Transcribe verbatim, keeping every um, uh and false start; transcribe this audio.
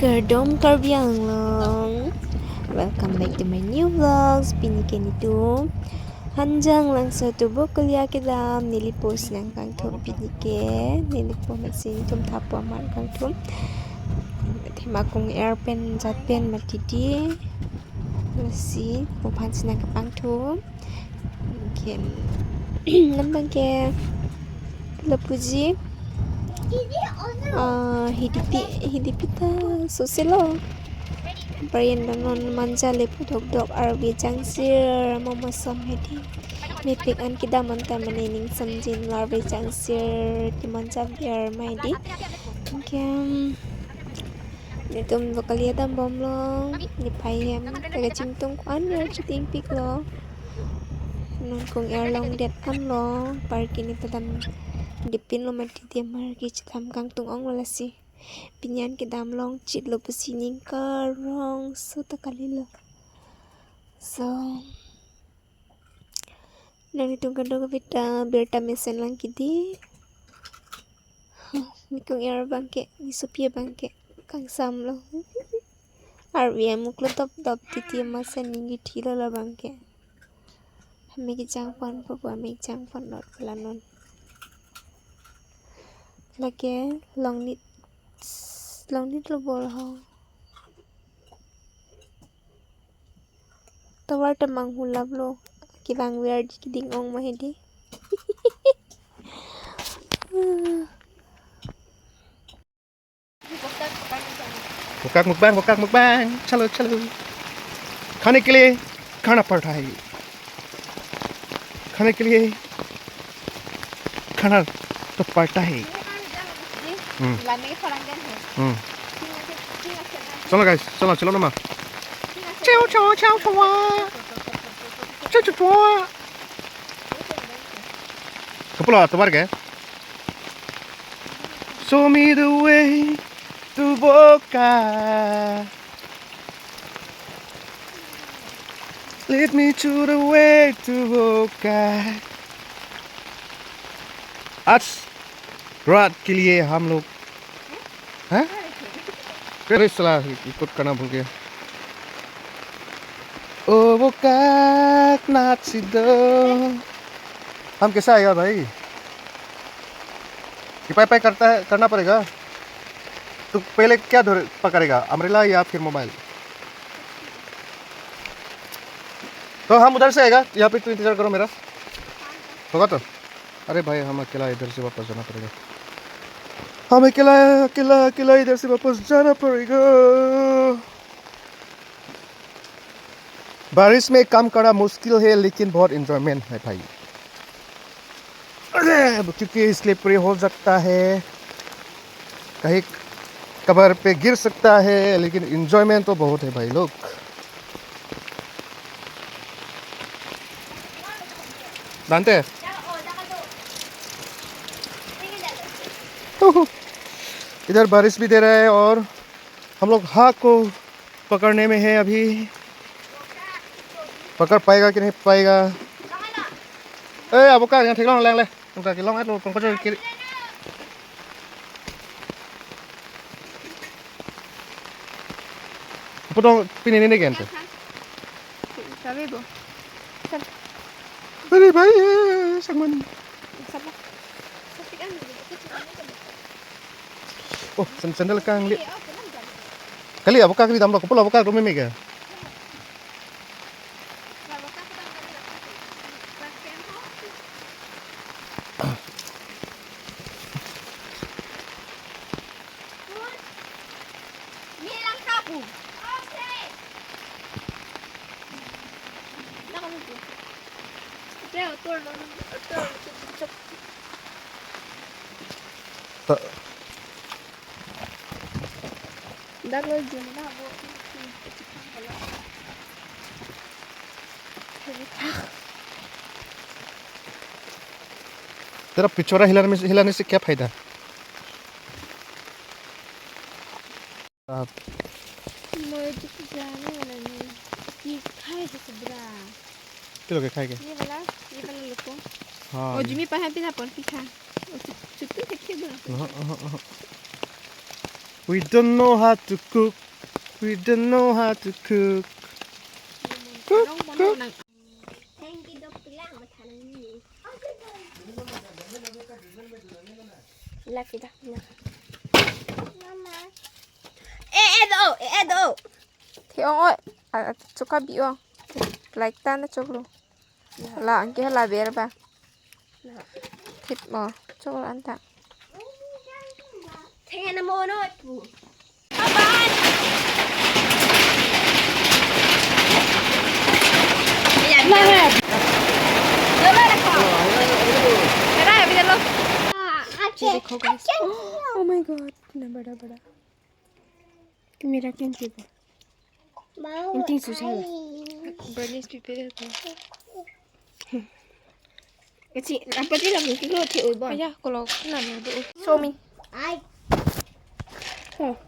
Kardom Karbi Anglong. Welcome back to my new vlogs. Pini ke netum Hanjanglangso Tubo Kolia kedam neli post nangkangthum pini ke. Neli po masi netum thapo amat kangthum. Thema kung-er pen jat pen mati di. Lasi po aphan si nangkepangthum. Ken nang abang ke lapuji. Ah, hidipi, hidipi ta soselo. Parian non manja le pu dokdok arve jangsir mama som hedi. Mepik an kedam anta mane ning samjin lo arve jangsir ti manja biar mai di. Ken netum Tubo Kolia dambomlo, nepei hem, kachingtung ko-an ya chitingpiklo. Non kung-er longdet anlo, parke nepadam dipinlo mati di, mar ke chitham kangtung onglo lasi. Pini an kedam longchitlo pusi ning karongso ta kalilo. So, nangtum kadokave ta birta mesen lang ke di. Ne kung-er abang ke, ne sopi abang ke kangsamlo. Arve amuklo dopdop titi mesen ning kethilo labang ke. Amei kejang ponpo, amei kejang pon not pala non. Lake longnit, longnitlo bor ho. Tovar ta manghulaplo. Kevang ver di keding ong ma hedi. Vokak mukbang, vokak mukbang. Chalo, chalo. खाने के लिए खाना पड़ता है। खाने के लिए खाना तो पड़ता है। हम्म। हम्म। चलो guys, चलो, चलो ना माँ। चाओ, चाओ, चाओ, चाओ। चाओ, चाओ, चाओ। Kapula, tovar ke? Show me the way to Boka. Lead me to the way to Boka. आज रात के लिए हम लोग, हैं? अरे साला, ये कुछ करना भूल गया। ओ वो काकनाथ सिद्धो। हम कैसे आएगा भाई? ये पाई पाई करता है, करना पड़ेगा। तो पहले क्या धर, पकड़ेगा, अम्ब्रेला या फिर मोबाइल? तो हम उधर से आएगा, यहाँ पे तू इंतजार करो मेरा, होगा तो? अरे भाई, हम अकेला इधर से वापस जाना पड़ेगा। हम अकेला, अकेला, अकेला इधर से वापस जाना पड़ेगा। बारिश में काम करना मुश्किल है, लेकिन बहुत एंजॉयमेंट है भाई। अरे, क्योंकि स्लिपरी हो सकता है, कहीं कबर पे गिर सकता है, लेकिन एंजॉयमेंट तो बहुत है भाई लोग। दांते। इधर बारिश भी दे रहा है और हम लोग हाथ को पकड़ने में है अभी। पकड़ पाएगा कि नहीं पाएगा? ए, अब का यहाँ ठीक लॉन्ग लैंग ले। उनका के लॉन्ग है तो पंकज के। Putong pini ini kan tu. Sabi bo. Sab. Bari bhai, sangman. Sab. Sab kan. Oh, sandal kang li. Kali apa kak di tamlo, kapula apa kak rumimi ke? Dak lo jum na bo. तेरा पिछोरा हिलाने में, हिलाने से क्या फायदा? आप। मुझे कुछ जाने वाला नहीं। ये खाए थे सुबरा। किलो के खाएगा? ये वाला, ये वाला लोग को। हाँ। और जिमी पहाड़ पे ना पहुंची था। और चुप-, चुप्पी से खेल रहा था। हाँ, हाँ, हाँ। We don't know how to cook. We don't know how to cook. Cook, cook. Lagi dah. Mama. Eh, eh, do, eh, eh, do. Theong oi, a, a, choka bi ong. Like ta na choklo. La, anke hala ber ba. Thip mo, choklo anta. Thengna mo no pu. ये देखो guys। Oh my God, इतना बड़ा बड़ा। मेरा क्यों चुप है? Wow, Inting susah ya? Bernice pipir itu. Kecil, apa dia lagi? Kecil, kecil, boy. Ayah, kalau kena nih, Bu. Show me. Ai. Oh,